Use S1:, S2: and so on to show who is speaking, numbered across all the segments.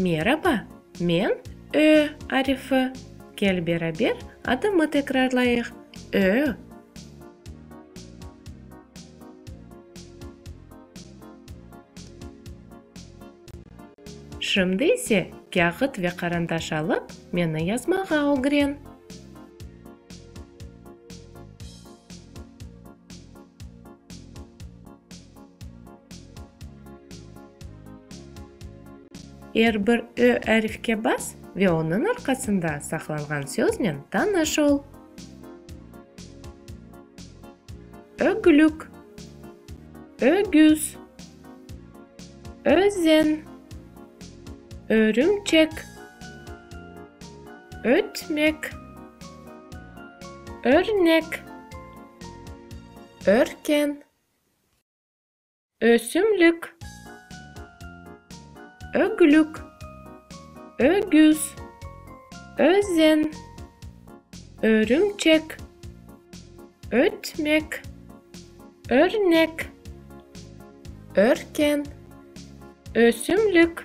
S1: Meraba, men Ö arifi. Kel beraber adımı tekrarlayıq, Ö. Şimdi ise kâğıt ve qarandaş alıp, meni yazmağa ögren. Er bir Ö arifke bas ve onıñ arqasında saqlanğan söznen tanış ol. Öglük, ögüz, özen, örümçek, ötmek, örnek, örken. Ösümlik, öglük, ögüz, özen, örümçek, ötmek, örnek, örken, ösümlik.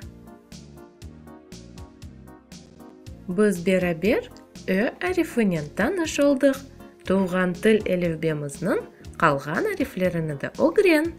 S1: Biz beraber Ö arifinen tanış oldıq. Tuvğan til elifbemizniñ qalğan ariflerini de ögren.